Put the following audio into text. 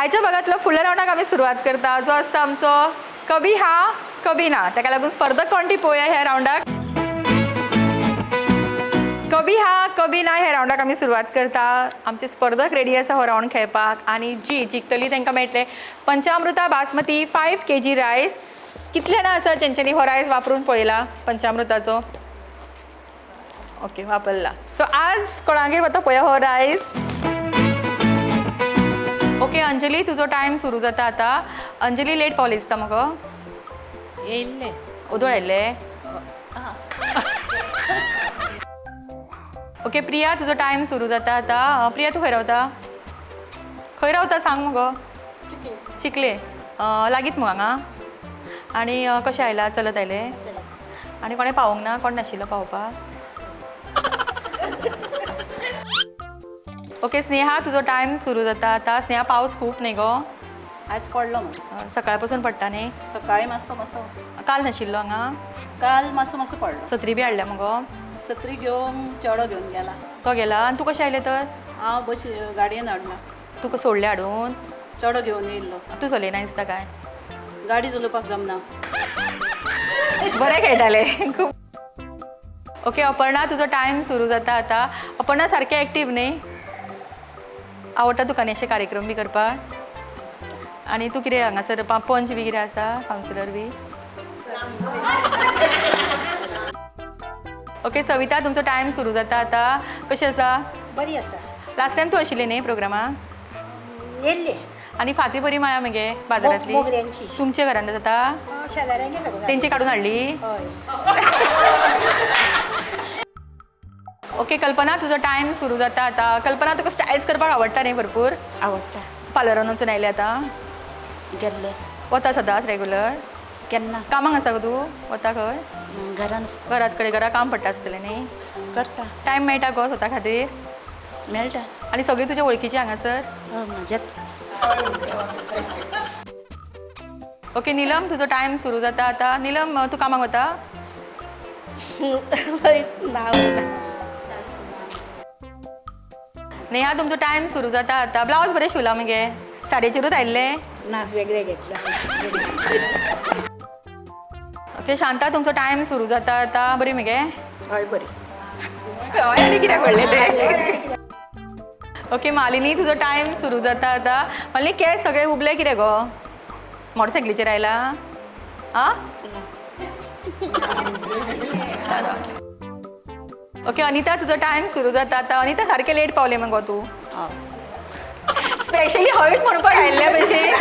आयच्या भागांतलो फुडल्या रावंडाक आमी सुरवात करता, जो आसता आमचो कभी हा कभी ना. ताका लागून स्पर्धक कोण ती पळोवया ह्या रावंडाक. कभी हा कभी ना ह्या रावंडाक आमी सुरवात करता. आमचे स्पर्धक रेडी आसा हो रावंड खेळपाक आनी जी जिखतली तांकां मेळटले पंचामृता बासमती 5 kg rice. कितले जाणां आसा जेंच्यांनी हो रायस वापरून पळयला पंचामृताचो? ओके, वापरला. सो आज कोणागेर वता पळया हो रायस. ओके अंजली, तुजो टायम सुरू जाता आता. अंजली लेट पावली दिसता मगो. येयल्ले. ओदोळ आयिल्ले. ओके प्रिया, तुजो टायम सुरू जाता आता. प्रिया तूं खंय रावता? खंय रावता सांग मगो. चिखले. लागींच मगो हांगा. आनी कशें आयला? चलत आयले? आनी कोणें पावोंक ना? कोण नाशिल्लो पावोवपाक? ओके स्नेहा, तुजो टायम सुरू जाता आतां. स्नेहा, पावस खूब न्ही गो? आज पडलो मगो. सकाळ पासून पडटा न्ही? सकाळी मातसो मातसो. काल नाशिल्लो हांगा? काल मातसो मातसो पडलो. सत्री बी हाडल्या मगो? सत्री घेवन चेडो घेवन गेला. तो गेला. आनी तूं कशें आयलें तर? हांव बशी गाडयेन हाडला. तुका सोडलें हाडून? चेडो घेवन येयल्लो. तूं चलयना दिसता काय? गाडी चलोवपाक जमना. बरें खेळटालें खूब. ओके अपर्णा, तुजो टायम सुरू जाता आतां. अपर्णा सारकें एक्टीव न्ही? आवडटा तुका न्ही अशे कार्यक्रम बी करपाक? आनी तूं कितें हांगासर पंच बी कितें आसा, कावन्सिलर बी? ओके सविता, तुमचो टायम सुरू जाता आतां. कशें आसा? बरी आसा. लास्ट टायम तूं आशिल्ली न्ही प्रोग्रामाक? येयल्ले. आनी फाती बरी मेळ्ळा मगे बाजारांतली? मोगऱ्यांची. तुमच्या घरान जाता? शेजाऱ्यांगे सगळं. तेंची काडून हाडली? हय. ओके कल्पना, तुजो टायम सुरू जाता आतां. कल्पना, तुका स्टायल्स करपाक आवडटा न्ही भरपूर? आवडटा. पार्लरान वचून आयले आतां? गेल्ले. वता सदांच रेगुलर? केन्ना. कामाक आसा गो तूं? वता खंय? घरान आसता. घरात कडेन घरा काम पडटा आसतलें न्ही? करता. टायम मेळटा गो स्वता खातीर? मेळटा. आनी सगळीं तुज्या वळखीची हांगासर? हय, म्हाज्यात. ओके निलम, तुजो टायम सुरू जाता आतां. निलम, तूं कामाक वता? ना. नेहा, तुमचो टायम सुरू जाता आतां. ब्लावज बरें शिवला मगे? साडयेचेरूच आयिल्लें? ना, वेगळे घेतला. ओके शांता, तुमचो टायम सुरू जाता आतां. बरी मगे? हय बरी. हय आनी कित्याक पडलें तें? ओके मालिनी, तुजो टायम सुरू जाता आतां. मालिनी, केंस सगळे उबले कितें गो? मोटरसायकलीचेर आयला? आं? ओके अनिता, तुजो टायम सुरू जाता आतां. अनिता, सारकें लेट पावलें मगो तूं. स्पेशली हयच म्हणपाक आयिल्ल्या भशेन.